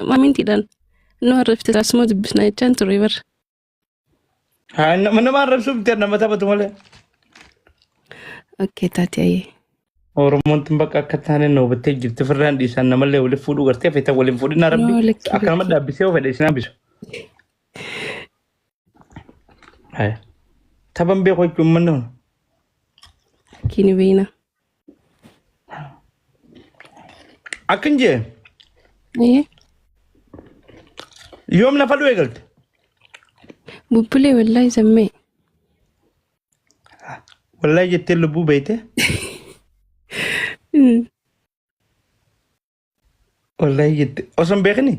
Maamintiidhaan nu arrabsite asuma dubbisna jechaan ture bar. Haa nama nama arrabsuu miti nama taphatu malee. Okay taate ayyee. Oromoon tun bakka akka taane na hubattee jirti ofirraan dhiisan namallee waliif fuudhuu gartee feetan waliin fuudhinaa rabbi No lakki akka nama lakki. dhaabbisee yoo fedhe isin hambisu. Haya. Taphan beeku jechuun manni kun. Lakkii ni beekna. Akkan jee Ayyee. yoom lafa du'e galte? Bubbulee wallaahi zammee. Wallaahi jettee lubbuu beeyte. Wallaahi jette osoo hin beekni.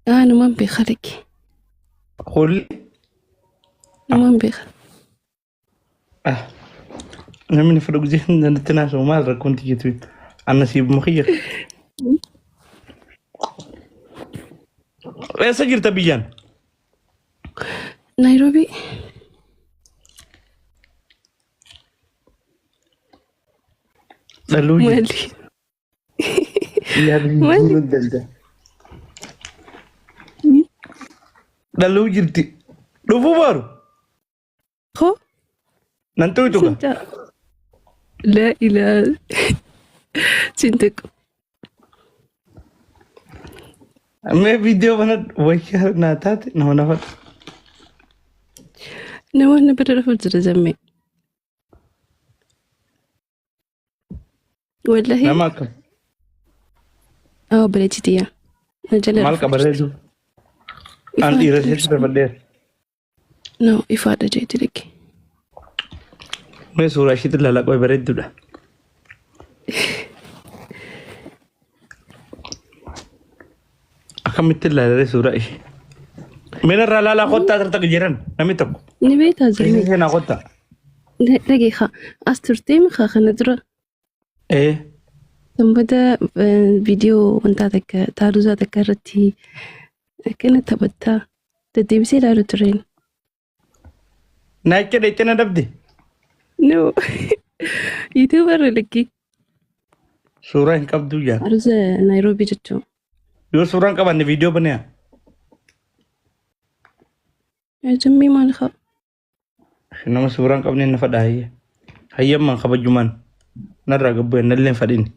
Ah, numaan beeka lakki. Hulli. Numaan beeka. Ah, namni fedhu gisee natti naasa'u maal rakkoon tiyyetu anna siibuma kiyya. Eessa jirta biyyaan? Naayiroobii. Dhaluu jirti. Maali? Yaadni Maali? jijjiiruu danda'a. Dhaluu jirti. Dhufuu boru. Koo? Nan tuqxu ka. Sinta. La ilaa. Sin tuqu. Mee viidiyoo kana wayyaa naa taate nama nafadha. Namoonni bira dhufu jira zammee. Wallahi. Nama akkam Haa obboleettii tiyya. Na jala maal dhufu qabarree jirti. jiru? An Ifaadha dhiira isheetti jirti. rafadheera. No, ifaadha jeeti lakki. Mee suuraa isheetti ilaalaa qoy bareedduudha. Akkamitti ilaalaree suuraa ishee? Mee narraa ilaalaa kottaa tarta jiran namni tokko. Ni beektaa Keessa zammee. seenaa kottaa. Dhagee haa as turtee mikaa kana dura Ee. Sanbata viidiyoo wantaa takka taaruzaa takka irratti akkana taphattaa deddeebisee ilaalu tureen. Naacha dheettee na dhabde. No. YouTube irra lakki. Suuraa hin qabduu jaan. Aruza Naayiroobii jechuun. Yoo suuraa hin qabaanne viidiyoo banee. Jummii maal haa? Nama suuraa hin qabne na fadha hayya. Hayyammaan kabajumaan narraa gabbu nallee hin fadhini.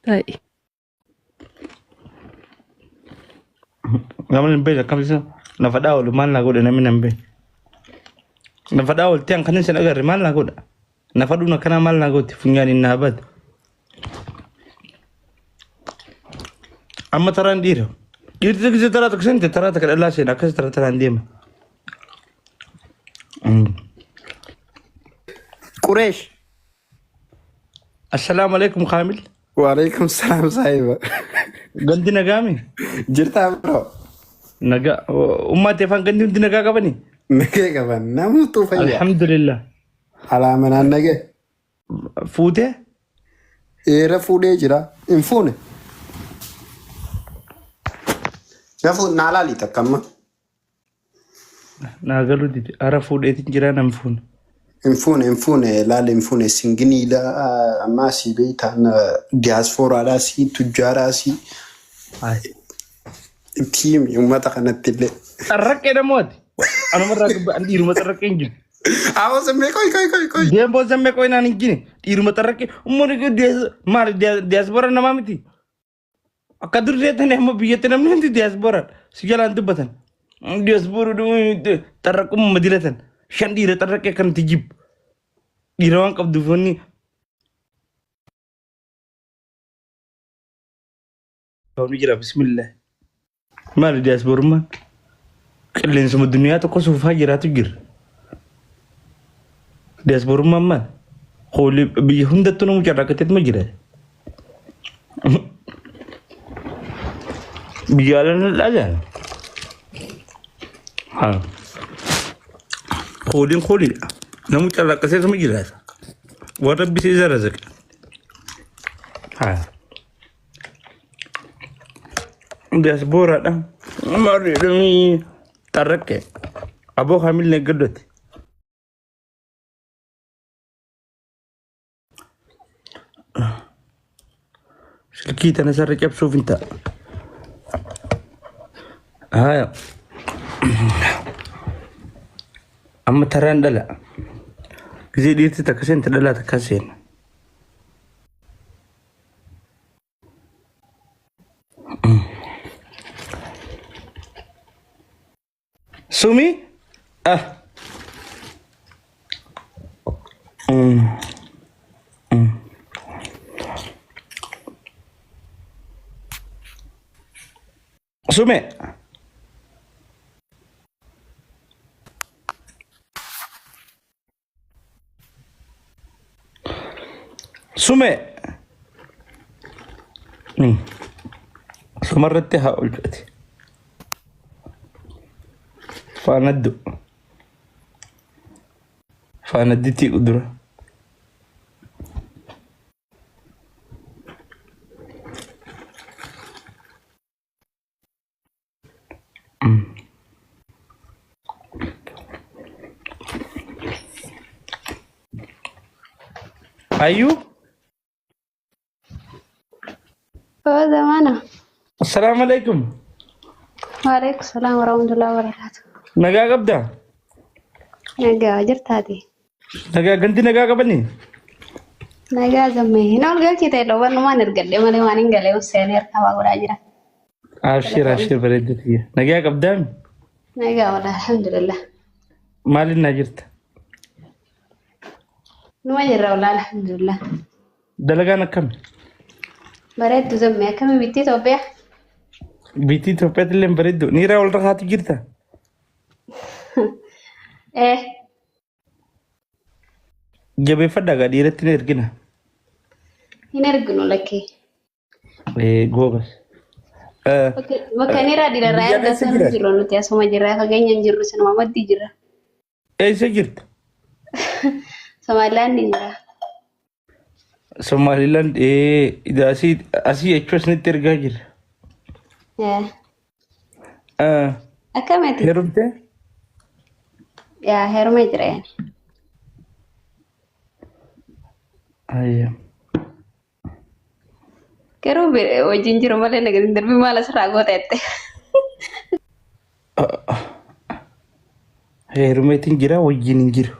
Taa'i. Namni hin beekne akkamisa na fadhaa oolu maal naa godhe namni hin beekne. Na fadhaa ooltee an kanin sin agarre maal naa godha. Na fadhuun akkanaa maal naa goote funyaan hin naa bade. Amma taraan dhiira. Dhiirti gisee taraa tokko seente taraa takka dhalaa seena akkas taraa taraan deema. Qureesh. Assalaamu alaikum Kaamil. Waalaikum salaam saahiba. Gandi nagaami? Jirtaa bro. Nagaa. Ummaa teefaan gandi hundi nagaa qabani? Nagee qaban namuutu fayyaa. Alhamdulillah. Alaa manaan nagee. Fuutee? Eera fuudhee jira. Hin fuune. Na fuun naa laali takka amma. Naa galuu dide. Ara fuudheetiin jiraa nan fuune. Hin fuune hin fuune laali hin fuune singiniidha ammaa sii beektaan diyaaspooraadhaa sii tujjaaraa sii Hayi. tiimi uummata kanatti illee. Xarraqqee namoo ati. Anumarraa dubba an dhiiruma xarraqqee hin jiru. Awwa zammee qoy qoy qoy qoy. Deemboo zammee qoy naan hin jine dhiiruma xarraqqee uummanni maali diyaaspooraa namaa miti. Akka dur seetanii amma biyyatti namni hundi diyaaspooraadha. Si jalaan dubbatan. Diyaaspooraa xarraqquma madilatan. Shan dhiira xarraqqee akkanatti jibbu. Dhiira waan qabduuf wanni ni jira bismillah. Maali diyaaspoorummaan? Qilleensuma duniyaa tokko suufaa jiraatu jira. Diyaaspoorummaan maal? Hoolii biyya hundattuu namu carraaqateetuma jira. Biyya alaa nan dhaalaan. Haa. Hooliin hooliidha. Namu carraaqateetuma jiraata. Warra bisee isa razaqe. Haa. Diyaasbooraadha. Maali xarraqqe. Aboo kaamil eeggadhate. Silkii tana sarara cabsuuf hin ta'a. Haya. Amma taraan dhala. Gisee dhiirti takka seente dhalaa takka seena. Sumi? Ah. Sume. Sume. Sumarratti haa oolchati. Faanaddu. Faanadditti dura. Ayyuu. Oo zamana. Assalaamu alaikum. Waalaikum salaam warahmatullahi wabarakatuh. Nagaa qabdaa? Nagaa jirtaati. Nagaa ganti nagaa qabanii? Nagaa zammee. Hin ol galchite loowwan ergadhe malee waan hin galee seenee harkaa waa godhaa jira. Abshir abshir bareeddu tiyya. Nagaa qabdaa? Nagaa wala alhamdulillah. Maaliin naa jirta? Numa jirra wala alhamdulillah. Dalagaan akkami? Bareeddu zammee akkami bitti Itoophiyaa? Biitti Itoophiyaatti illee bareeddu. Niiraa wal rakaatu jirta? Eh. Jabeeffadhaa gaa dhiiratti ni ergina. Hin erginu lakkee. Eh, goobas. Eh, Bakka niiraa dhiirarraa biyya erga keessa sana jira? jiru nuti asuma jirra fageenya hin jirru sinuma maddii jirra. Eessa jirta? Somaliland ni jira. Somaliland asii asii jechuun isinitti ergaa jira. Eh. Eh, Akkamiti? Heerumtee? Yaa heerumee jira yaani. Ayya. Garuu wajjin jiru malee nagadi hin darbii maal asirraa goota jette. Heerumeetiin jira wajjin hin jiru.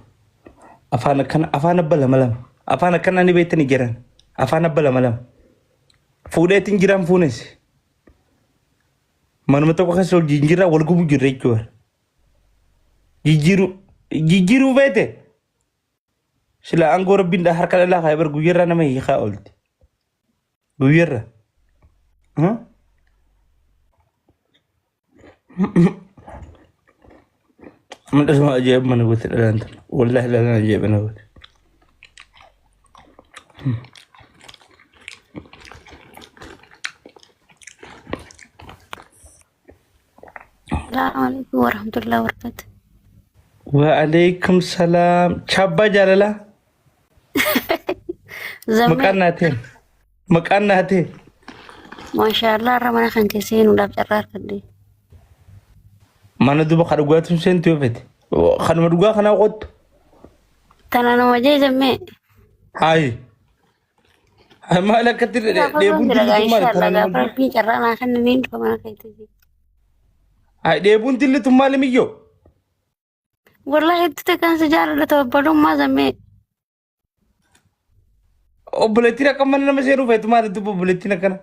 Afaan akkana afaan abba lama lama. Afaan akkana ni beektani jiran. Afaan abba lama lama. Fuudheetiin jiraan fuunes. Manuma tokko keessa wajjin jira wal gubu jirra jechuudha. Jijjiiruu jijjiiruu beete. Sila aangoo rabbiin dha harka dhalaa kaa'ee bar guyyarraa nama hiikaa oolti. Guyyarra. Mul'isuma ajaa'iba mana goote dhalaan tun. Wallaahi dhalaan ajaa'iba na goote. Salaamu alaikum warahmatullahi wabarakatuh. Wa'alaikum salaam. Chaabbaa jaalalaa. Zammee Maqaan naa ta'e. Maqaan naa ta'e. maashaallah irra mana kan keessa seenuudhaaf carraa argadhe. Mana duba ka dhugaatu seentu yoo fete. Kanuma dhugaa kanaa qottu. Tana nama jee zammee. Haayi. Maal akkatti Gaafa dheebuun jira gaa tillitu maali? inshaallah Tana nama gaafa rabbiin carraa naa kenne niin dhufa mana keetti. Haayi dheebuun tillitu maali miyyoo? Wallahi hedduu takkaan si jaaladha obbolummaa zammee. Obboleettiin akka mana nama seenuu feetu maali dubba obboleettiin akkana?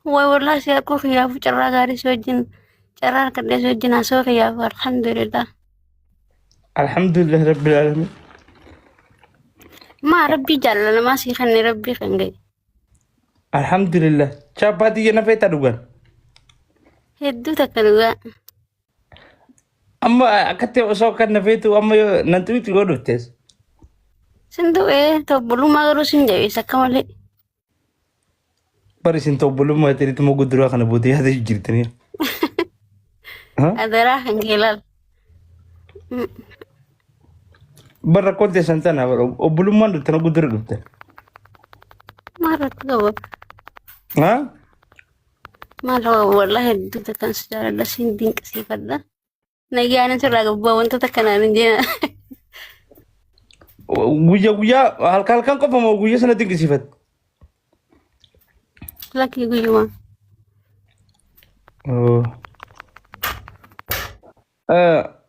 Way wallahi si arguu kiyyaafu carraa gaarii si wajjin carraa argadhee si wajjin haasawuu kiyyaafu alhamdulillah. Alhamdulillah rabbil alamin. Maa rabbii jaalala namaa sii kenne rabbii kan ga'e. Alhamdulillah. Chaappaa tiyya na feeta dhugan. Hedduu takka dhugaa. Amma akkatti osoo akka na feetu amma yoo nan xuqxi yoo dhuftes. Sin du'ee obbolummaa garuu sin jabeessa akka malee. Bar isin obbolummaa ta'etti immoo guduraa kana booda yaada jijjiirtanii. Adaraa kan kee laal. Bar rakkoon teessan tana obbolummaan dhuftana gudura dhuftan. Maal rakkoo qaba? Maal wallahi hedduu takkaan si jaaladha sin dinqisiifadha. Nagaan sirraa gubbaa wantoota kanaan hin jeena. Guyyaa guyyaa halkan halkan qofa moo guyyaa sana dinqisiifatte? Lakkii guyyuma. Oh.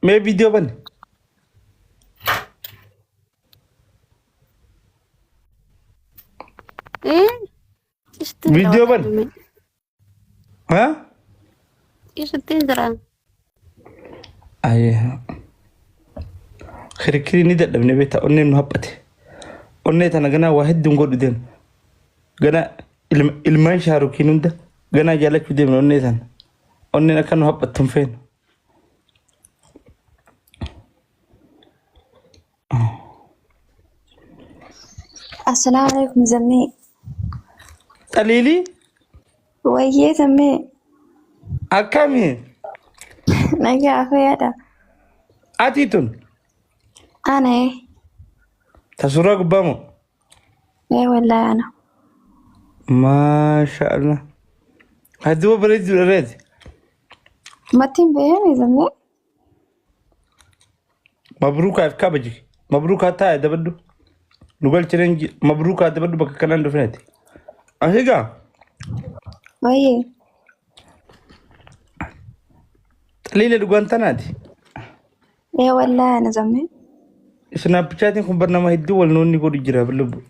Mee viidiyoo bani. Eh? Isittiin jira Viidiyoo wallahi bani. zammee. Ha? Isittiin jira. Ayyee. Kirkirii ni dadhabne beektaa onneen nu haphate. Onnee tana ganaa waa hedduun godhu deemna. Ganaa ilmaan shaarukiin hunda ganaa jaalachuu deemna onnee tana. Onneen akka nu haphattu hin feenu. Assalaamu alaikum zammee. Xaliilii Wayyee zammee. akkami Nagaa fayyaadha. ati tun Ana ee. ta suuraa gubbaa moo? Ee wallaahi ana. Maasha Allah. Hadduu bareedduu dha reeti. Mattiin beeyame zammee. Mabruukaaf kabaji. Mabruukaa taa'e dabadhu. Nu galchireen mabruukaa dabadhu bakka kanaan dhufneeti. Asigaa Wayyee. xaliila dhugaan tanaati. Ee wallaahi ana zammee. Snapchatiin kun bar nama hedduu wal noonni godhu jira lubbu.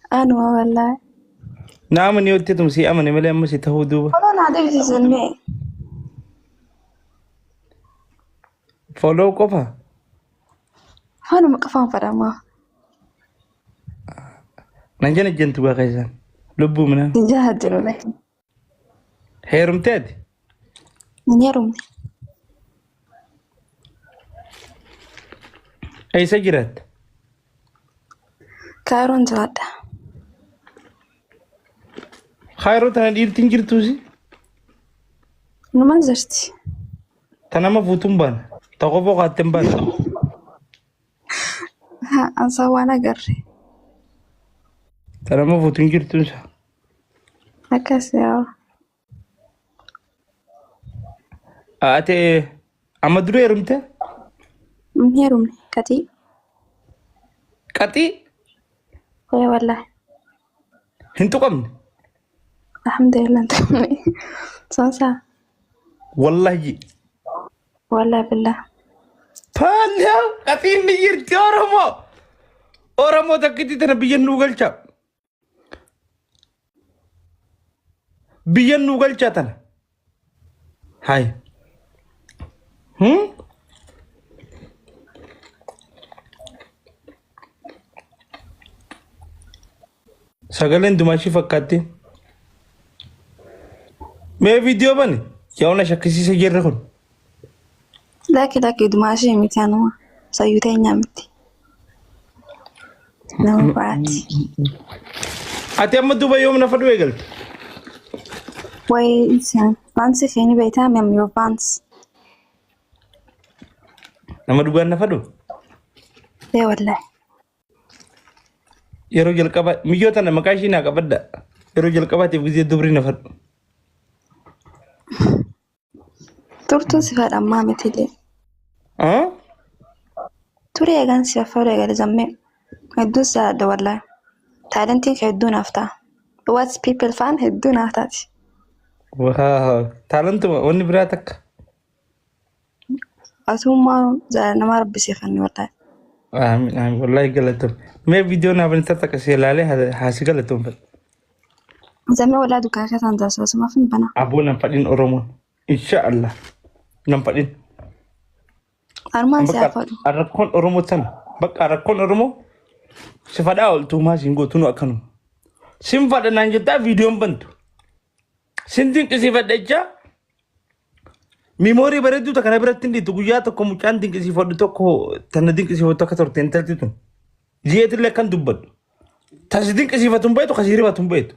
Anuma wallaahi. Na amani yoo ta'e si amane malee amma si ta'uu duuba. Follow naa deebisi zammee. Follow qofa. Afaanuma qofaan fadhamaa. Nan jala jentu waa keessaan. Lubbuu minaa. Sin jaalladhu lakki. Heerumteeti. Hin heerumne. Eessa jiraatta? Kaayiroon jiraadha. Kaayiroo tana dhiirtiin jirtuusi. Numan jirti. Ta nama fuutuun baana. Ta qofoo kaatteen baana. Ansaa waan agarre. Ta nama fuutuun jirtuunsa. Akkas yaa. Ate amma dura heerumte? Hin heerumne. Katii. Qaxii Ee wallaahi. hin tuqamne. Alhamdulillah hin tuqamne. Sonsaa. Wallahi ji. Wallaahi billah. Paallaa qaxiin ni jirti Oromoo. Oromoo takkitti tana biyya nuu galcha. Biyya nuu galcha tana. Hai. Sagaleen dumaashii fakkaatti. Mee viidiyoo bani. Yaa'una shakkisiisa jirre kun. Lakki lakki dumaashii miti anuma. Sayyuu teenyaa miti. Nama biraati. Ati amma duuba yoom nafa du'e galte? Wayi isaan faansi feeni beektaa mem yoo faansi. Nama dhugaan nafa du'u? Ee wallaahi. Yeroo jalqabaa miyyoo tana maqaa ishii naa qabadda. Yeroo jalqabaatiif gizee dubri nafa du'u. Turtuun si fadhammaa miti illee. Ah? Ture eegan si affeeruu eegale zammee. Hedduun si jaalladha wallaahi. Taalentiin kee hedduu naaf ta'a. What's people fan hedduu naaf taati. Waaw. Taalantuma wanni biraa takka. Atummaa jaalala nama rabbisee fanni wallaahi. Aamin aamin wallahi galatoom. Mee viidiyoo naaf ni takka si ilaalee haa si galatoomfadhu. Zammee wallaahi dukkaana keessaan taasisumaaf hin bana. Aboo nan fadhin Oromoon. Insha Allah. Nan fadhin. Anumaan si Bakka affadhu. rakkoon Oromoo tana. Bakka rakkoon Oromoo si fadhaa ooltuu maa siin gootu nu akkanuma. Sin fadha naan jettaa viidiyoon bantu. Sin dinqisiifadha jechaa memory bareedduu takka na biratti hin dhiitu guyyaa tokko mucaan dinqisiifadhu tokko tana dinqisiifadhu akka turte intalti tun. Ji'eetillee akkan dubbadhu. Tasi dinqisiifatu hin beektu kasii rifatu hin beektu.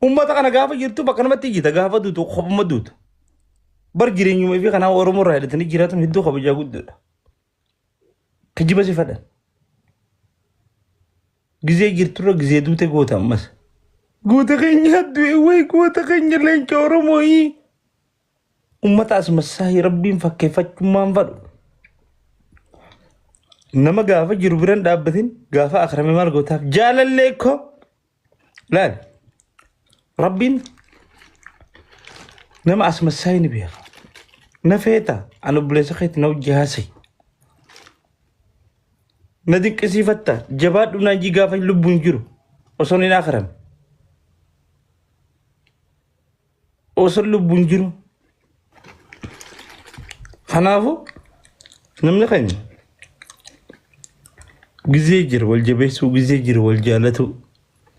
Uummata kana gaafa jirtu bakka namatti ijjita gaafa duutu kophuma duutu. Bar jireenyuma fi kanaa Oromoo irraa hidhatanii jiraatan hedduu kabajaa guddaadha. Kijiba si fadhan. Gizee jirturra gizee duute goota ammas. Goota keenya du'e wayi goota keenya leenca Oromoo. Uummata as massaahii rabbiin fakkeeffachummaan fadhu. Nama gaafa jiru biran dhaabbatin gaafa akrame maal gootaaf jaalallee koo. Laal Rabbiin nama asmassaayii ni beeka. Na feeta ani obboleessa keetti na hojii haasa'e. Na dinqisiifatta jabaadhu naan jii gaafa lubbuun jiru osoo hin akhiram. Osoo lubbuun jiru. Kanaafuu namni keenya gizee jira wal jabeessuu gizee jira wal jaalatu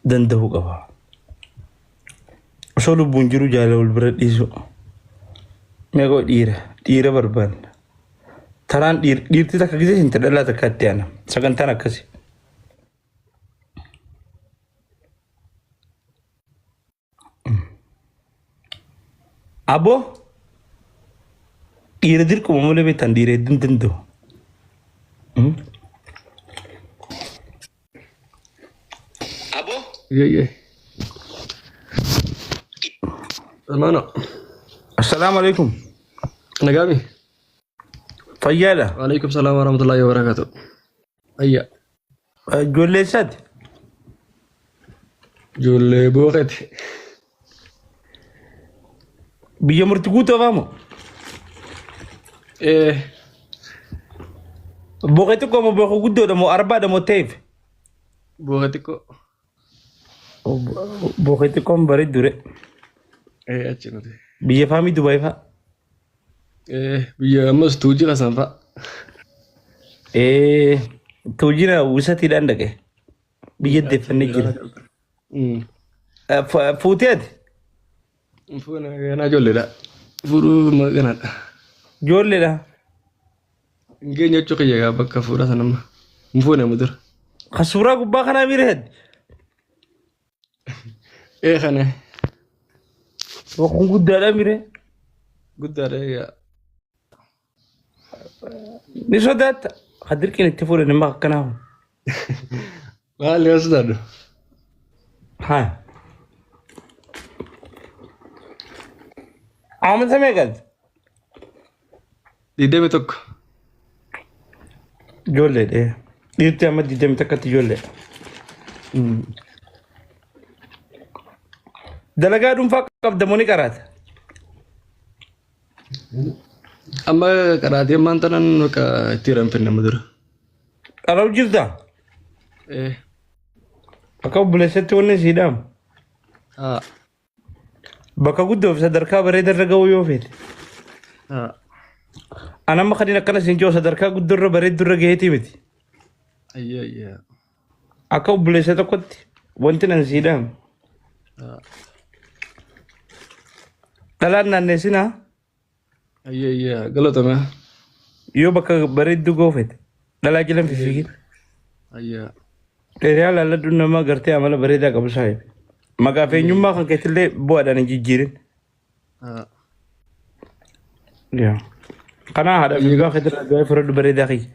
danda'uu qaba. Osoo lubbuun jiru jaalala wal bira dhiisu. Meeqoo dhiira dhiira barbaanna. Taraan dhiirti takka gizee hin dhalaa takka itti aana. Sagantaan akkasi. Aboo dhiira dirquma malee beektan dhiira hedduun danda'u. Yeyyee. Amaano. Assalaamu alaikum. Nagaami. Fayyaadha. Waalaikum salaam warahmatullahi wabarakatuh. Ayya. Ijoollee eessaati? Ijoollee booqeeti. Biyya murtii guutuu afaamu? Ee. Booqee xiqqoo moo booqee guddoodha moo arbaadha moo ta'eef? Booqee xiqqoo. Booqee xiqqoon bareeddure. Ee achi nuti. Biyya faamii Dubaay fa'a. Ee biyya ammas tuujii kasan fa'a. Ee tuujina wisatiidhaan dhaqe. Biyya deeffannee jira. Fuutee ati? Fuuna ganaa ijoolleedha. Fuudhuu ganaadha. Ijoolleedha. Hin geenye jechuu kiyya gaa bakka fuudha sana amma. Hin fuune amma dura. Ka suuraa gubbaa kanaa miira heddi. Ee kana. Kun guddaadha miire. Guddaadha egaa. Ni sodaatta. Ka dirqiin itti fuudhan nama akkanaa kun. Maali yoo sodaadhu? Haa. Amata meeqati? 21. Ijoolleedha. Dhiirti amma 21tti ijoolleedha. Dalagaa dhuunfaa qabda moo ni qaraata? Amma qaraatii ammaan tanan bakka itti hiran amma dura. Qara'u jirtaa? Ee. Akka obboleessatti wanni sii dhaamu. Haa. Bakka guddoo fi sadarkaa bareeda irra ga'uu yoo feete. Haa. Ani amma kan akkana siin jiru sadarkaa guddoo irra bareedduu irra gaheetii miti. Ayyee ayyee. Akka obboleessa tokkotti wanti nan sii dhaamu. Haa. Dhalaan naanneessinaa Ayyee ayyee galatame. yoo bakka bareedduu ga'uu feete. Dhalaa jalan fiffiigin. Ayyee. Dheeraa laalladhu nama gartee amala bareedaa qabu saahibi. Maqaa fi eenyummaa kan keetillee bu'aadhaan hin jijjiirin. Haa. Kanaa haadha fi abbaa keetirraa du'aa fudhadhu bareedaa kiyya.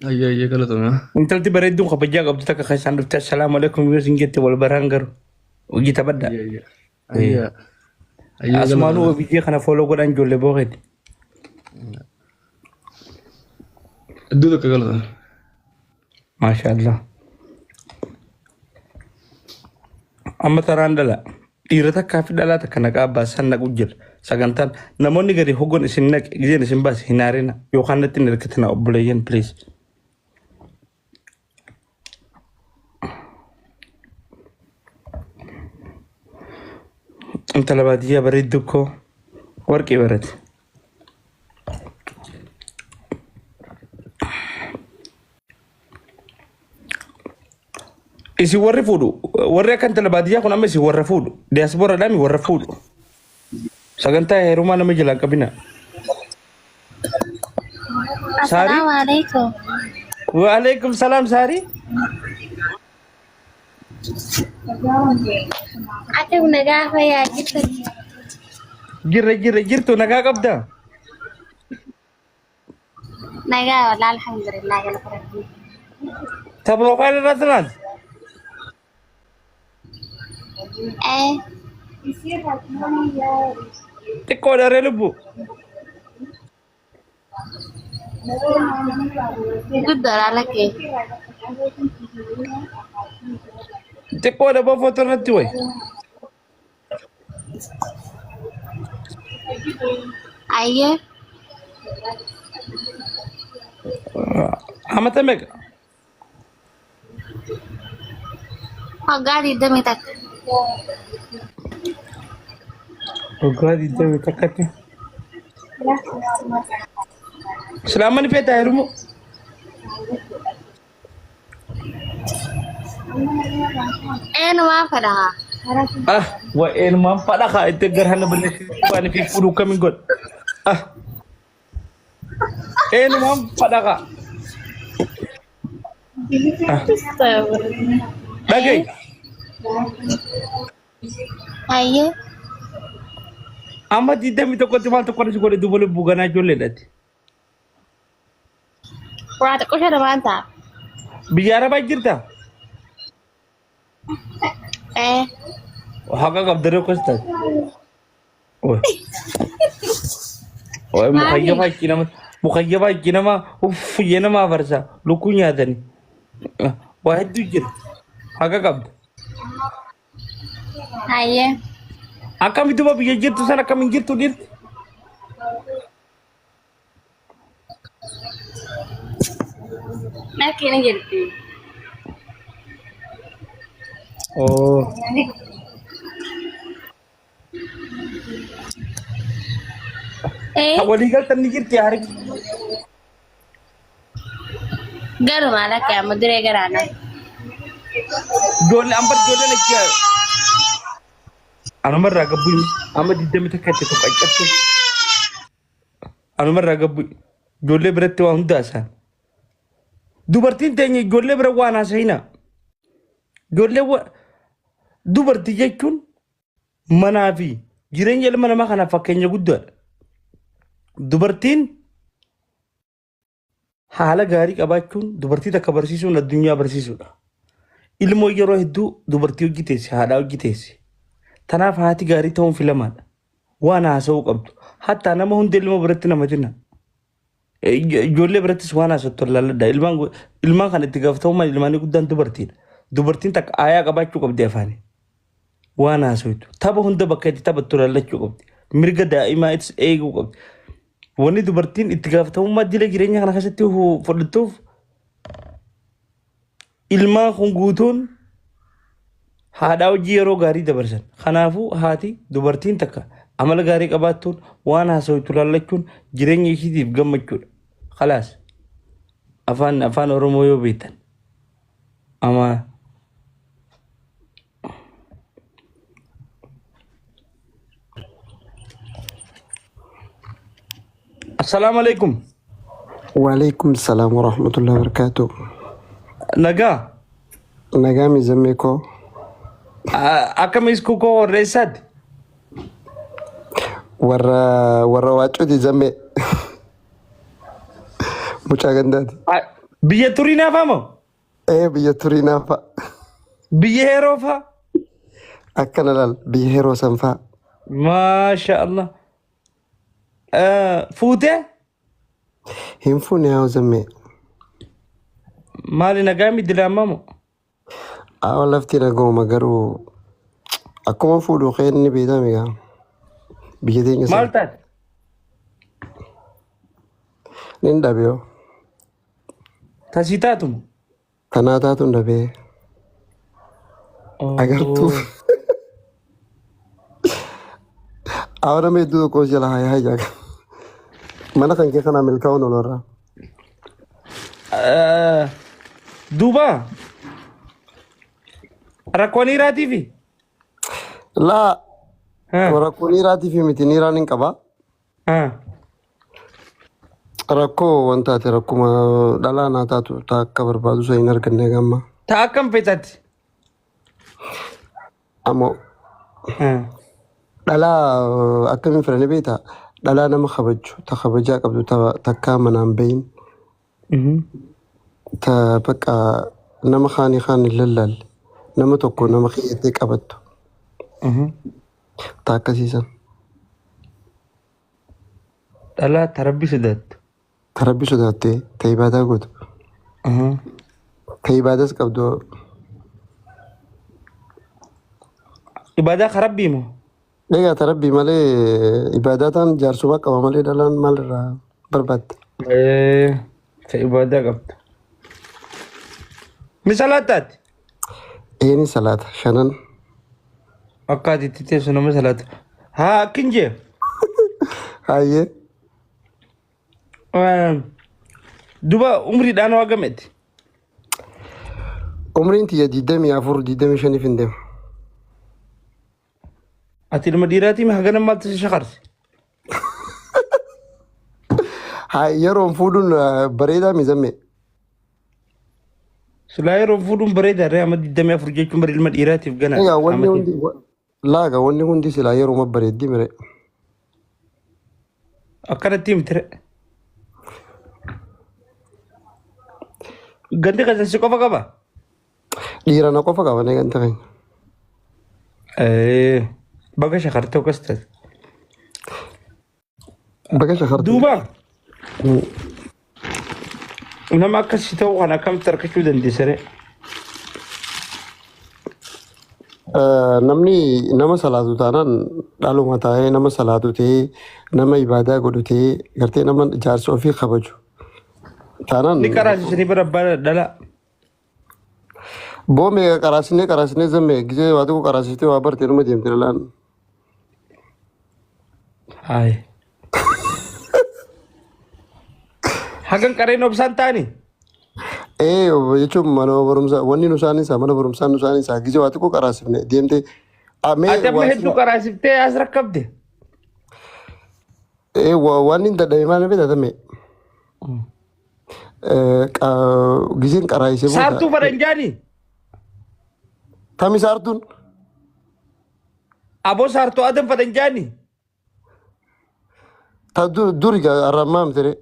Ayyee ayyee galatame. Intalti bareedduun kabajaa qabdu takka keessaan dhufte assalaamu alaikum yoo isin jette wal baraan garuu hojii taphadha. Ayyee ayyee. Ayyee. Ayyee Asumaanuu galatame. OBJ kana fooloo godhan ijoollee booqeeti. Iddoo tokko galatame. Maashaallah. Amma taraan dhala. Dhiira takkaa fi dhalaa takka naqaa abbaasan naqu jira. Sagantaan namoonni gadi hoggoon isin naqe gizeen isin baase hin aarina yookaan natti hin hirkatina obboleeyyan please. Intala baadiyyaa bareedduu koo warqii barate. Isin warri fuudhu warri akka intala baadiyyaa kun amma isin warra fuudhu diyaasbooraadhaan warra fuudhu. Sagantaa heerumaa nama jalaan qabina. Saarii. Assalaamu alaikum. Waalaikum salaam Saarii. Ati nagaa fayyaa jirtu. Jirra jirra jirtu nagaa qabdaa? Nagaa walaa alhamdulillah galata rabbii. Ta piroofaayil irraa sanaati? Ee Xiqqoo dharee lubbu. Guddaadha lakkee. Xiqqoodha boo footoo irratti wayi. Ayyee. Amata meeqa? Waggaa 21. Waggaa 21tti. Islaamman feetaa heerumu? Eenyumaa fedha? Ah, wa eenyumaan fadha kaa itti garhana balleessi waan fi fuudhuu kamiin godha. Ah, eenyumaan fadha kaa. Ah, dhaga'i. Ayyee. Amma 21tti maal tokko si godhe duuba lubbuu ganaa ijoolleedhaati. Waa xiqqoo shana waan ta'a. Biyya Arabaa jirta? Ee. Haqa qabdaree akkas taate. Oi. Oi Maali? mukayyafaa ichi nama mukayyafaa ichi nama uff ijee nama afarsa lukkuu nyaatani. Waa hedduu jira. Haqa qabda. Ayyee. Akkamitti duba biyya jirtu sana akkam hin jirtu dhiirti? Nakki ni jirti. Oh. Ee. Walii galtan ni jirti harki. Garuma lakki amma duree garaana. Ijoollee amma ijoolleen achi anumarraa gabbuun amma 21 itti tokko caccabse. Anumarraa gabbu ijoollee biratti waa hunda haasa'an. Dubartiin teenya ijoollee bira waan haasa'ina. Ijoollee dubartii jechuun manaa fi jireenya ilma namaa kanaaf fakkeenya guddaadha. Dubartiin haala gaarii qabaachuun dubartii takka barsiisuun addunyaa barsiisuudha. Ilmoo yeroo hedduu dubartii hojii teessi, haadhaa hojii teessi. Tanaaf haati gaarii ta'uun filamaadha. Waan haasa'uu qabdu. Hattaa nama hunda ilma biratti nama jenna. Ijoollee birattis waan haasa'u laalladha. Ilmaan kan itti gaafatamummaan ilmaanii guddaan dubartiidha. Dubartiin takka aayaa qabaachuu qabdi afaanii. Waan haasa'utu. Tapha hunda bakka itti taphattu laallachuu qabdi. Mirga daa'imaa itti eeguu qabdi. Wanni dubartiin itti gaafatamummaa dila jireenya kana keessatti fudhattuuf ilmaan kun guutuun haadhaa hojii yeroo gaarii dabarsan. Kanaafuu haati dubartiin takka amala gaarii qabaattuun waan haasawtu laallachuun jireenya ishiitiif gammachuudha. Khalaas afaan Oromoo yoo beektan. Ama Assalaamu alaikum. Waalaikum salaam wa rahmatullahi wa barakatuh. Nagaa. Nagaa mizammee koo. Akkam iskuu koo warreessaati? Warra waacuuti zammee. Mucaa gandaati. Biyya turii naafaa moo? Ee biyya turii naafa. Biyya heroo faa? Akkana laal biyya heroo san faa. Maasha Allah. Fuutee? Hin fuune haa zammee. Maali nagaa miti diraamaa moo? Haa lafti nagahuma garuu akkuma fuudhu keenni beekame gaa. Biyya teenya Maal sana. taate? Nin dhabe yoo. Tasii taatuma? Tanaa taatu hin dhabee. Agartuu. Awwa nama hedduu tokko jala haa haa jaaga. Mana kan kee kanaa milkaa'uun oolorraa. Duuba rakkoo niiraatiifi? Laa rakkoo niiraatiif miti niiraan hin qabaa. Rakkoo wanta ati rakkuma dhalaa naa taatu ta akka barbaadu san hin arganne gamma. Ta akkam feetati? Ammoo dhalaa akkamiin fedhanii beektaa? Dhalaa nama kabaju ta kabajaa qabdu ta takkaa manaan bahin ta bakka nama kaanii kaan hin lallaalle nama tokko nama kiyyattee qabattu ta akkasiisan. Dhalaa ta rabbi sodaattu. Ta rabbi sodaattee ta ibaadaa gootu. Ta ibaadas qabdu. Ibaadaa ka rabbii moo? Egaa ta rabbii malee ibaadaa taan jaarsuma qaba malee dhalaan maal irraa barbaadde? Eh, ta ibaadaa qabdu. Ni salaattaati? Ee ni salaata shanan. Akka ati itti teessu nama salaata. Haa akkin jee. Hayyee. Duba umriidhaan waa gameeti. Umriin tiyya 24 25 hin deemu. Ati ilma dhiiraatii hagana maaltu si shakarse? Haa yeroon fuudhuun bareedaa mizamme. Silaa yeroon fuudhuun bareedaa ree amma 24 jechuun bari ilma dhiiraatiif gana. Egaa wanni hundi laaga wanni hundi silaa yeruma bareeddi mire. Akkanatti miti ree. Gandi keessan si qofa qaba? Dhiira na qofa qaba ganta keenya. Baga shakartee akkas taate. Baga shakartee. Duuba nama akkasii ta'uu kana akkamitti argachuu dandeessa ree? Namni nama salaatu taanaan dhaluma taa'ee nama salaatu ta'ee nama ibaadaa godhu ta'ee gartee nama jaarsa ofii kabaju taanaan. Ni qaraasisanii bara abbaa dhalaa. Boo meeqa qaraasinee qaraasinee zammee gisee waa tokko qaraasistee waa barte numa deemte dhalaan. Hayi. Hagan qareen obsaan ta'ani. Ee jechuun mana barumsaa wanni nu isaan isaa mana barumsaa nu isaan isaa gisee waa tokko qaraasifne deemte. Mee Ati amma waa hedduu qaraasiftee as rakkabde. Ee waan hin dadhabe maal beektaa zammee. Giseen qaraayisee booda. Saartuu faranjaani. Tami saartuun? Aboo saartuu adam faranjaani. Ta duri arrammaa miti ree.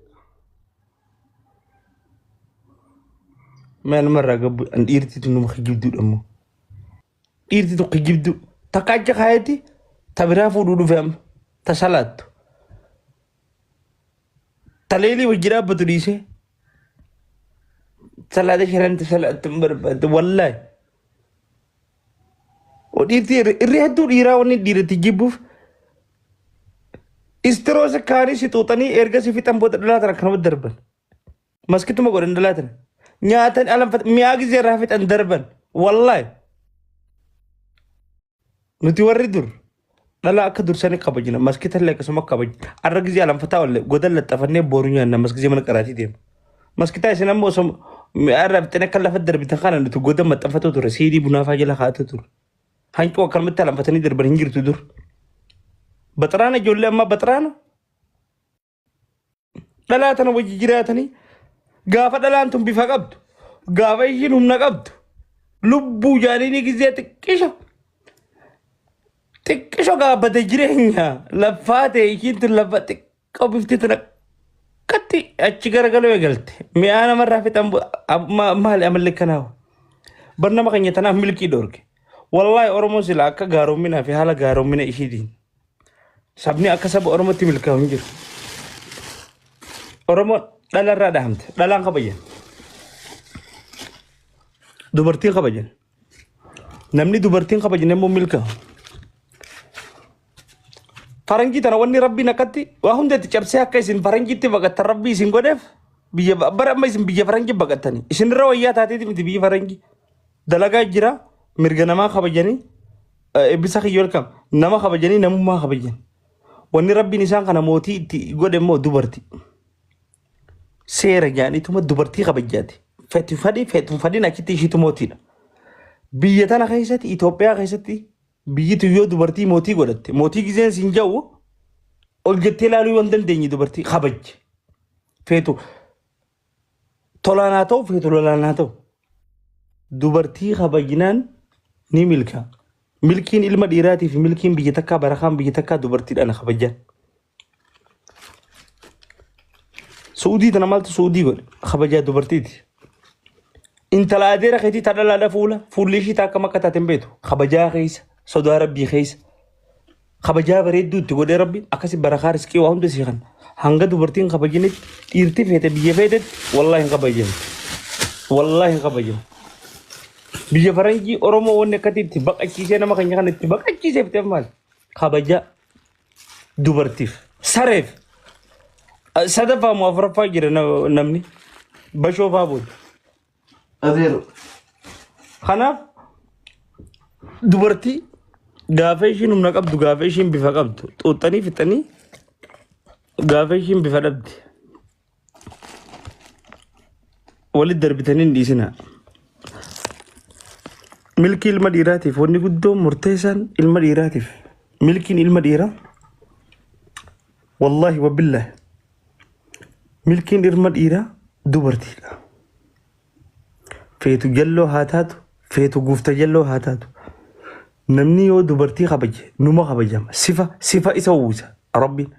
Mee namarraa gabbu an dhiirtitu nama kijibduudha immoo. Dhiirti tokko kijibdu takka achi kaayetti ta biraa fuudhuu dhufe amma ta salaattu. Taleelii wajji dhaabbatu dhiisee. Salaata shanan salaattu hin barbaaddu wallaahi. Dhiirti irri hedduu dhiiraa wanni dhiiratti jibbuuf istiroo kaanii si xuuxanii erga si fixan booda dhalaa tana akkanuma darban. Maskituma godhan dhalaa tana. Nyaatan alanfatan mi'aa gizee irraa fixan darban wallaahi. Nuti warri dur dhala akka dursanii kabajna maskita illee akkasuma kabajna. Har'a gizee alanfataa olle goda laxxafannee boru nyaanna maskizee mana qaraatii deema. Maskitaa isin ammoo osoo mi'aa irraa fixanii akka lafa darbitan kana nuti goda maxxanfatoo ture siidii bunaa fa'aa jala kaa'atoo ture. Hanquu akkanumatti alanfatanii darban hin jirtu dur. Baxiraana ijoollee ammaa baxiraana. Dhalaa tana wajji jiraatanii gaafa dhalaan tun bifa qabdu gaafa ishiin humna qabdu lubbuu jaaniini gizee xiqqisho xiqqisho gaabbate jireenya laffaa ta'e ishiin tun lafa xiqqoo bifti tun akkatti achi garagaluu eegalte mi'aa namarraa fixan maali amalli kanaa bar nama keenya tanaaf milkii dhoorge wallaahi oromoo sila akka gaaromminaa fi haala gaarommina ishiitiin Sabni akka saba Oromootti milkaa'u hin jiru. Oromoon dhalarraa dhahamte. Dhalaan kabajan. Dubartiin kabajan. Namni dubartiin kabajan immoo milkaa'u. Faranjii tana wanni rabbiin akkatti waa hunda itti cabsee akka isin faranjiitti baqattan rabbii isin godheef biyya bara amma isin biyya faranjii baqattanii isin irra wayyaa taateeti miti biyyi faranjii dalagaa jira mirga namaa kabajanii Eebbisa kiyya welcome. Nama kabajanii namummaa kabajan. Wanni rabbiin isaan kana mootii itti godhe immoo dubartii. Seera jaaniituma dubartii kabajaati. Fetu fadhi fetu fadhiin achitti ishiitu mootiidha. Biyya tana keessatti Itoophiyaa keessatti biyyi yoo dubartii mootii godhatte mootii gizeen siin ja'u ol jettee ilaaluu yoo hin dandeenye dubartii kabajje. Feetu tolaan haa ta'u feetu lolaan haa ta'u. Dubartii kabajnaan ni milka. Milkiin ilma dhiiraatii fi milkiin biyya takkaa barakaan biyya takkaa dubartiidhaan kabajan. Su'uudii tana maaltu su'uudii godhe kabajaa dubartiiti. Intala adeera keetii ta dhalaadha fuula fuulli ishii ta akkam akka taate hin beektu kabajaa keessa sodaa rabbii keessa Kabajaa bareedduu itti godhee rabbiin akkasi barakaa riskii waa hunda sii kanna. Hanga dubartiin kabajinitti dhiirti feete biyya feetetti wallahi hin kabajamtu. Wallahi hin kabajamtu. Biyya faranjii Oromoo wanni akkatti itti baqachiisee nama keenya kana itti baqachiisee fiteef maali? Kabaja dubartiif sareef sadaffaa moo afuraffaa jira namni bashoo faa booda. Azeero. Kanaaf dubartii gaafa ishiin humna qabdu gaafa ishiin bifa qabdu xuuxxanii fixanii gaafa ishiin bifa dhabde walitti darbitanii hin dhiisinaa. Milkii ilma dhiiraatiif wanni guddoon murteessaan ilma dhiiraatiif milkiin ilma dhiiraa wallaahi wabillaahi milkiin ilma dhiiraa dubartiidha. Feetu jalloo haa taatu feetu guufta jalloo haa taatu. Namni yoo dubartii kabaje numa kabajama. Sifa sifa isa uwwisa Rabbiin.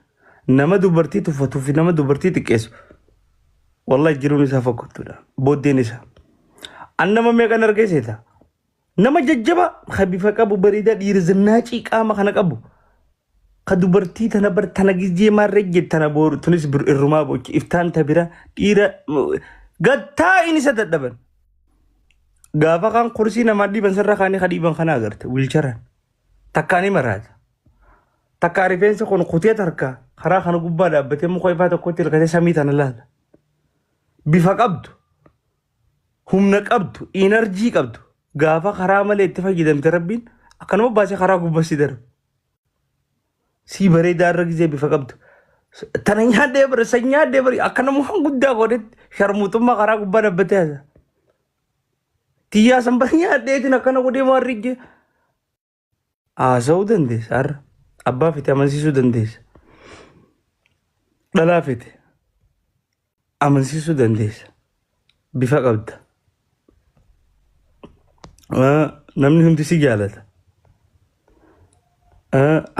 Nama dubartii tuffatuu fi nama dubartii xiqqeessu wallahi jiruun isaa fokkottuudha. Booddeen isaa. An nama meeqan argee seeta? Nama jajjaba ka bifa qabu bareedaa dhiira zannaacii qaama kana qabu. Ka dubartii tana bar tana gizjee maarree jette tana booru tunis bir irrumaa bochi iftaan ta bira dhiira gattaa inni isa dadhaban. Gaafa kaan kursii namaa dhiiban sirra kaanii ka dhiiban kana agarte wiilcharaan. Takkaa ni maraata. Takkaa rifeensa kun kutee tarkaa karaa kana gubbaa dhaabbatee muka ifaa tokkotti hirkatee samii tana laala. Bifa qabdu, humna qabdu, inarjii qabdu. Gaafa karaa malee itti fayyadamte rabbiin akkanuma baasee karaa gubbaa si darba. Sii bareedaa irra gizee bifa qabdu. Tana nyaadhee bara san nyaadhee bara akkanuma waan guddaa godhetti sharmuuxummaa karaa gubbaa dhaabbatee haasa. Tiyyaa san bara nyaadheetiin akkana godhee waan rigge haasa'uu dandeessa har'a. Abbaa fete amansiisuu dandeessa. Dhalaa fete amansiisuu dandeessa. Bifa qabda. Namni hundi si jaalata.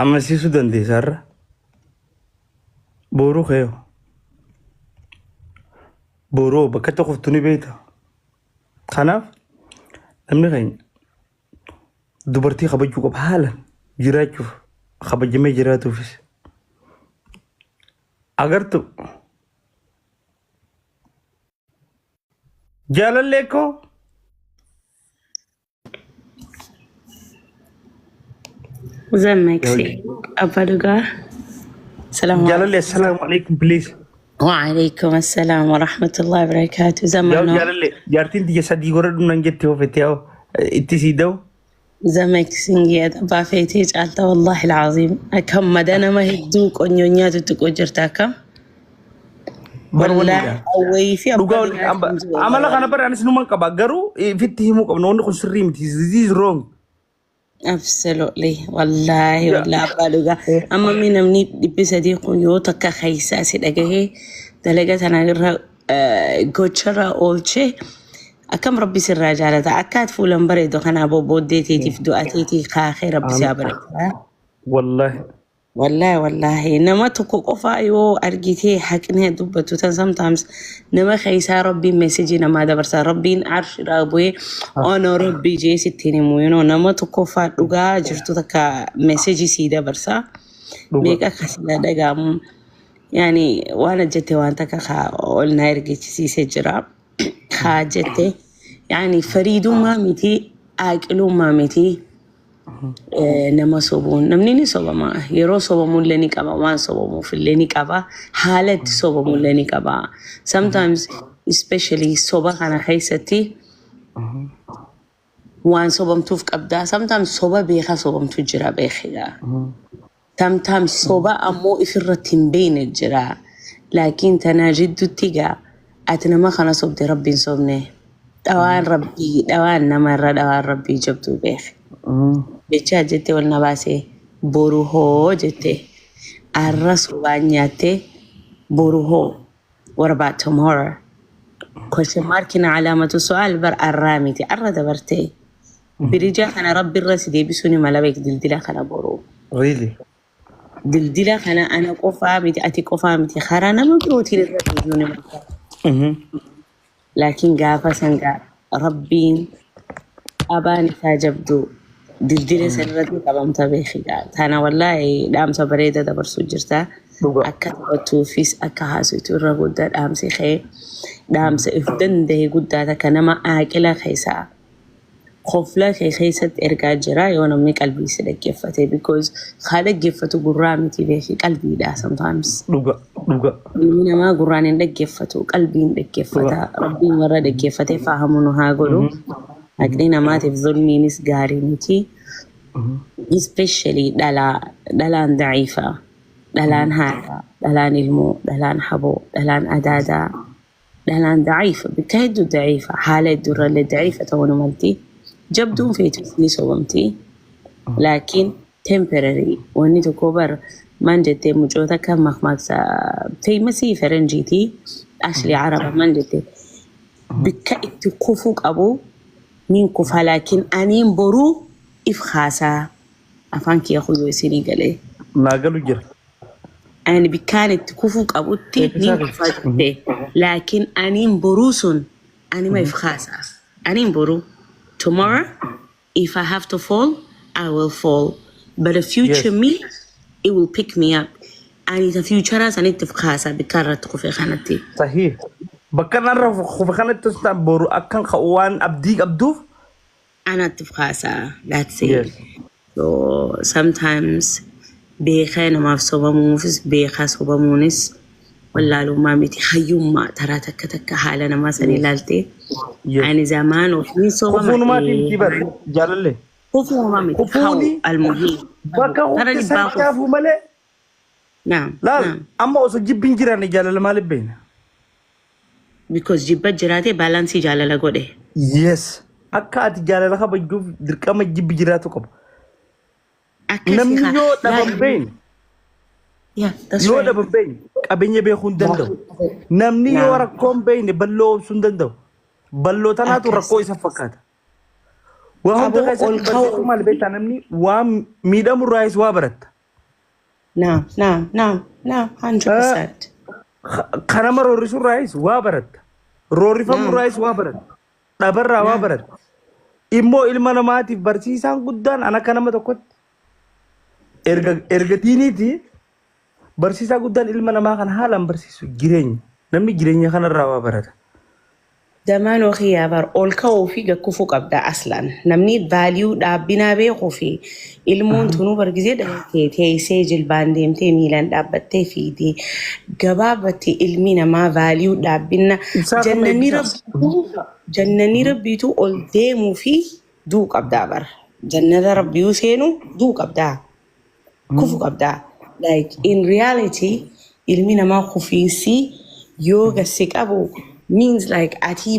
Amansiisuu dandeessa har'a. Booruu kee booruu bakka itti kuftu ni beekta. Kanaaf namni keenya dubartii kabajuu qaba haalaan jiraachuuf kabajamee jiraatuufis. Agartu jaalallee koo Zammeksi Abbaa Dhugaa. Salaamu jaalallee assalaamu alaikum please. Waalaikum assalaam wa rahmatullahi wa barakaatu. Yaa'u Zamanoo jaalallee jaartiin tiyya sadii godhadhu nan jette yoo fette yaa'u itti sii da'u. Zammeksi abbaa feetee caalta wallahi alaaziim. Akkam mada nama hedduu qonyoonyaa tuttuqoo jirta akkam. Bar Wallaahi waliidha. awwayii fi abbaa Dhugaa waliin dhugaa amba kan jiru amala kana bara anis numan qaba garuu ifitti himuu qabna wanni kun sirrii miti this is wrong. Absolutely. Wallaahi Yeah. wallaahi abbaa dhugaa. Amma mi namni 300 kun yoo takka keessaa si dhagahee dalaga tana irra gocharra oolchee akkam rabbi sirraa jaalata. Akka ati fuulan bareedu kanaa booddee teetiif du'a teetii kaakee rabbi si haa bareedu. Wallahi. Wallaahi wallaahi nama tokko qofaa yoo argitee haqni dubbatu tan sometimes nama keessaa rabbiin meesejii namaa dabarsa rabbiin arshiidhaa bu'ee ono rabbii jee sittiin himu you know, nama tokkoffaa dhugaa jirtu takka meesejii sii dabarsa Dhuga. meeqa akkasii dhaga'amu yaani waan hojjette waan takka kaa ol na ergichisiisee jira kaa jette yaani fariidummaa miti aaqilummaa miti nama sobuun namni ni sobama yeroo sobamullee ni qaba waan sobamuufillee ni qaba haala itti sobamullee ni qaba sometimes especially soba kana keessatti waan sobamtuuf qabdaa sometimes soba beekaa sobamtu jira beekigaa sometimes soba ammoo ifirratti hin beekne jira laakiin tanaa jidduutti gaa ati nama kana sobde rabbiin sobne dhawaan rabbii dhawaan nama irra dhawaan rabbii jabduu beeke. Jechaa jette wal na baasee boru hoo jette arra sobaan nyaatte boru hoo what about tomorrow question markina calaamatu su'aal bar arraa miti arra dabartee birija kana rabbi irra si deebisuu ni mala beek dildila kana boru Really? dildila kana ana qofaa miti ati qofaa miti karaa nama birootiin irra deebi'uu ni mala laakiin gaafa san gaa rabbiin abaan isaa jabduu dildila san irratti qabamta beekigaa tana wallaahi dhaamsa bareeda dabarsuu jirta Dhuga. akka taphattuufis akka haasoftu irra guddaa dhaamsi kee dhaamsa if danda'e guddaa takka nama aaqila keessaa Kofla kee keessatti ergaa jira yoo namni qalbii si dhaggeeffate, because haa dhaggeeffatu gurraa miti, beeki, qalbiidha sometimes. Dhuga, dhuga. Ilmi namaa gurraan hin dhaggeeffatu, qalbiin dhaggeeffata. Rabbiin warra dhaggeeffatee fahamu nu haa godhu. Haqni namaatiif zulmiinis gaarii miti. Especially dhalaa, dhalaan daciifa, dhalaan haadha, dhalaan ilmoo, dhalaan haboo, dhalaan adaadaa, dhalaan daciifa, bikka hedduu daciifa, haala hedduurrallee daciifa ta'uu nu malti. Jabduun feetus ni sobamti. Laakiin temporary wanni tokko bar maan jettee mucoota akka makmaaksa famous faranjiiti, actually araba, maan jette? Bikka itti kufuu qabu nin kufa, laakiin aniin boruu if haasaa. Afaan kiyya kuyyoo isinii galee? Naa galu jira. Ani bikkaan itti kufuu qabutti Eebbisaa nin kufa jette, laakiin aniin boruu sun anima if haasaa. Aniin boruu, tomorrow if I have to fall, I will fall, but the future me, it will pick me up. Ani ta future sanitti if kaasaa bikka irratti kufe kanatti. Sahih. Bakka narra kufe kanatti osoo ta'an boru akkan ka'u waan abdii qabduuf. Anatti if kaasaa, that's it. So sometimes beekaa namaaf sobamuufis, beekaa sobamuunis wallaalummaa miti, hayyummaa. Taraa takka takka haala namaa san ilaaltee ani zamaan ofiin sobama. Kufuunumaatiin miti bar, jaalalle. Kufuuma miti kaa'u. Kufuuni almuhiim bakka tara kufte dhibbaa san kufu. caafuu malee. Naam. Laal, naam. amma osoo jibbiin jiraanne jaalala maaliif beekna? Because jibba jiraate balance jaalala godhe. Yes. Akka ati jaalala kabajuuf dirqama jibbi jiraatu qaba. Akkasii Namni haa yoo dhaban beekne, Yeah, that's yoo right. dhaban beekne, qabeenya beekuu hin danda'u. Namni yoo rakkoo hin beekne bal'oo obsuu hin danda'u. Bal'oo tanaatu rakkoo isa fakkaata. Waa hunda Aboo ol keessatti ka'uu. barsiisuu maal beektaa? Namni waan miidhamu irraayis waa baratta. Naam, naam, naam, naam, 100%. Kanama roorrisuu irraayis waa baratta. Roorrifamuu irraayis waa baratta. Dhabarraa waa baratta. Immoo ilma namaatiif barsiisaan guddaan an akka nama tokkotti erga diiniiti barsiisaa guddaan ilma namaa kan haalaan barsiisu jireenya. Namni jireenya kanarraa waa barata. Zamaan kiyyaa bar ol ka'uu fi gakkufuu qabda aslan. Namni value dhaabbinaa beekuu fi ilmoon tunuu bargisee dhalatee teessee jilbaan deemtee miilaan dhaabbattee fiigdee gabaabatti ilmi namaa value dhaabbina Ibsaa kama jannanni eebbisaa. Rabbiitu, jannanni Rabbiitu ol deemuu fi du'uu qabdaa bara. Jannata Rabbiyu seenuu du'uu qabdaa. Kufu qabdaa. Like in reality ilmi namaa kufiinsi yoo gasi qabu means like ati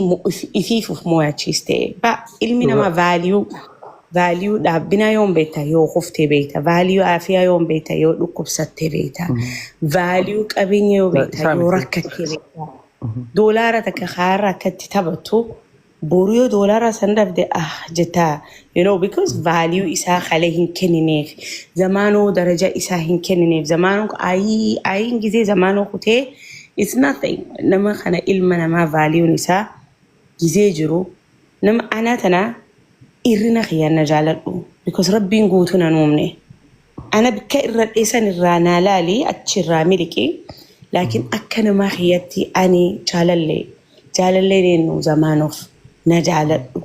ifiif of mo'achiiste. Ba ilmi namaa value dhaabbina yoon beekta yoo kuftee beekta. Value aafiyaa yoon beekta yoo dhukkubsattee beekta. Value qabeenya yoo beekta Isaa yoo miti. rakkattee beekta. Doolaara takka kaarra akkatti taphattu boru yoo doolaara san dhabde ah jettaa, because value isaa kalee hin kennineef, zamaanoo daraja isaa hin kennineef, zamaanoo ayii ayiin gisee zamaanoo kutee it's nothing. Nama kana ilma namaa valueun isaa gisee jiru nama anaa tana irrina kiyyanna jaaladhu, because Rabbiin guutuu nan uumne. Ana bikka irra dheessan irraa naa laali, achi irraa miliqi, laakiin akka namaa kiyyatti ani jaalallee jaalalleen eenyu zamaanoof na jaaladhu.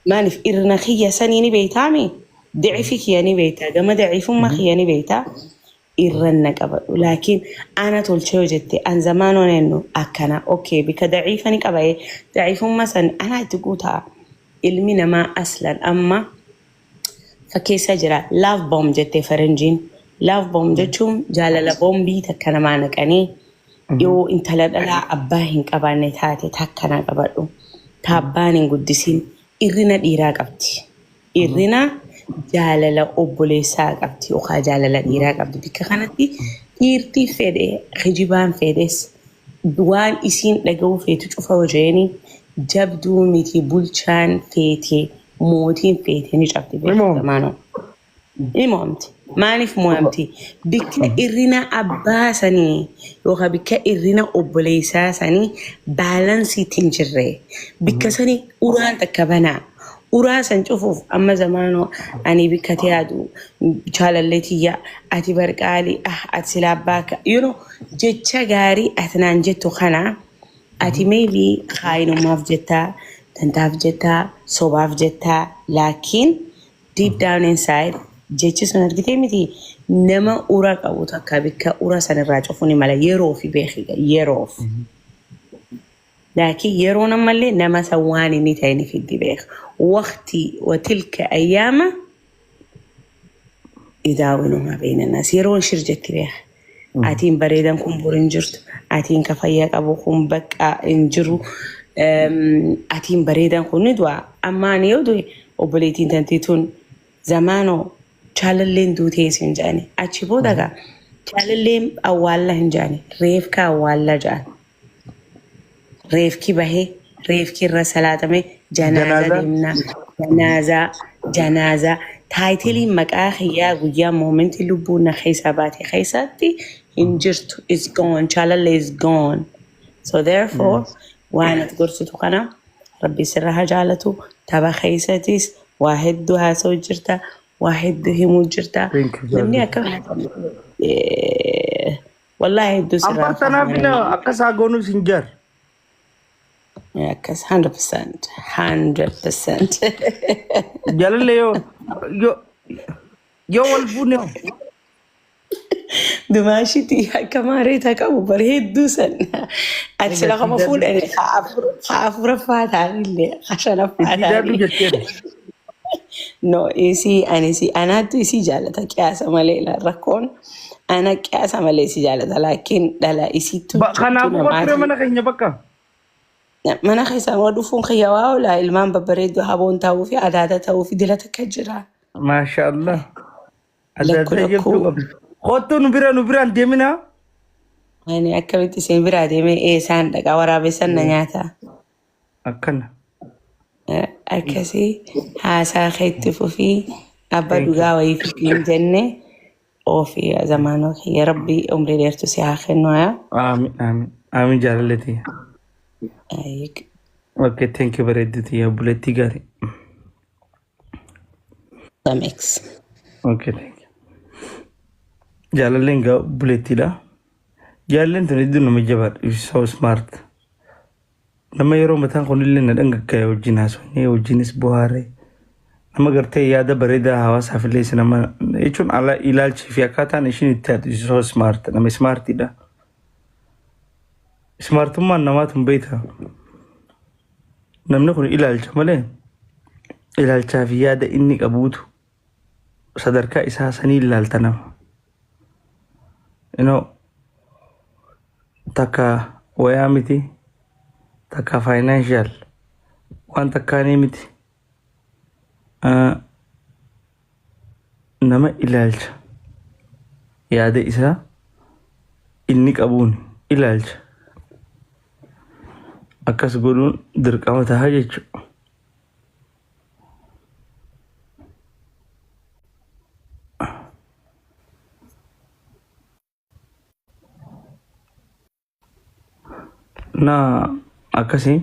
Maaliif irna kiyya sanii ni beeytaami, dacifi kiyya ni beeyta, gama daciifummaa kiyya ni beeyta, irran na qabadhu. Laakiin ana tolchee yoo jette an zamaanoon eenyu akkana, okay, bikka daciifa ni qabaye, daciifummaa san anaa itti guutaa. Ilmi namaa aslan amma fakkeessa jira. Love bomb jettee faranjiin. Love bomb jechuun jaalala boombii takka namaa naqanii yoo intala dhalaa abbaa hin qabaanne taate takka na qabadhu. Ta abbaan hin guddisiin irrina dhiiraa qabdi. Irrina jaalala obboleessaa qabdi yookaan jaalala dhiiraa qabdi. Bikka kanatti dhiirti fedhe kijibaan fedhes waan isiin dhaga'uu feetu cufa hojeeni jabduu miti, bulchaan feete, mootiin feete ni cabdi Ni mo'amti. beekamaanoo. Ni mo'amti. Maaliif mo'amti? Bikka irrina abbaa sanii yookaan bikka irrina obboleessaa sanii balanceiitti hin jirre. Bikka sanii uraan takka banaa. Uraa san cufuuf amma zamaanoo ani bikka yaadu jaalallee tiyya ati barqaalii ah ati silaa abbaa akka jecha gaarii ati naan jettu kana ati maybe kaayinummaaf jettaa. Tantaaf jettaa, sobaaf jettaa, laakiin deep down inside jechi sun argitee miti, nama ura qabu takka bikka ura sanirraa cufuu ni mala yeroofi beekiga yeroof. Laakiin yeroon ammallee nama san waan inni ta'e ni fiddi beeka. Waqtii وتلك أيام يداولوها بين الناس yeroon shir jetti beeka. Atiin bareedan kun bor hin jirtu. Atiin ka fayyaa qabu kun bakka hin jiru. Atiin bareedan kun ni du'a. Ammaan yoo du'e obboleettiin tantii tun zamaanoo jaalalleen duutee isin jedhani. Achi booda gaa jaalalleen awwaalla hin jedhani. Reefka awwaalla jedhan. Reefki bahee, reefki irra salaatame, janaaza Janaazaa. deemna, janaazaa, janaazaa. Titleiin maqaa kiyyaa guyyaa momentii lubbuu na keessaa baate keessatti hin jirtu. Is gone. Jaalallee is gone. So therefore waan ati gorsitu kana Rabbi sirra haa jaalatu. Tapha keessatis waa hedduu haasa'u jirta, waa hedduu himuu jirta. Thank you, Namni jaalladha. akka wallahi hedduu sirraa Ambar tanaaf ina akkas haa goonuuf sin jaar. Akkas 100%, 100%. Jaalallee yoo wal fuune hoo? Dumaashitti akka maareeta qabu bar hedduu san. Ati sila kama fuudhani haa afuraffaa ta'anillee haa shanaffaa Itti daadhu ta'anii. jetteera. No, isii ani isii anaattu isii jaalata qiyaasa malee rakkoon ana qiyaasa malee isii jaalata, laakiin dhala isiittu jirtu Kanaafuu bakka namaati. mana keenya bakka. Mana keessaan waa dhufuun kiyya waa oolaa, ilmaan babbareedduu haboon ta'uu fi adaada ta'uu fi dila takka jira. Maasha Allah. Adda Lakku adda lakkuu. jirtu qabdi. Kottu nu bira, nu biraan deeminaa. Ani akkamitti isin biraa deemee eessaan dhaqa? Waraabessan na nyaata. Akkana. Akkasii haasaa keetti fufii abba Thank you. dhugaa wayii fitiin jenne ofii zamaanoo kiyya Rabbi umrii dheertu si haa kennu haa. Aamin, aamin. Aamin, jaalallee. Okay, thank you, bareedduu tiyya, obboleettii gaarii. Thanks. Okay, thank you. Jaalalleen gaa obboleettiidha. Jaalalleen tun hedduu nama jabaadha. She's so smart. Nama yeroo mataan kun illee na dhangaggaa'e wajjin haasofnee wajjinis bohaaree. Nama gartee yaada bareedaa hawaasaaf illee isa nama jechuun ala ilaalchii fi akkaataan ishiin itti haatu, she's so smart. Nama smartiidha. Smartummaan namaatu hin beekta. Namni kun ilaalcha malee, ilaalchaa fi yaada inni qabuutu sadarkaa isaa sanii ilaalta nama. Takka wayaa miti, takka financial waan takkaanii miti. Nama ilaalcha yaada isaa inni qabuun ilaalcha akkas godhuun dirqama ta'a jechuudha. Na akkasii.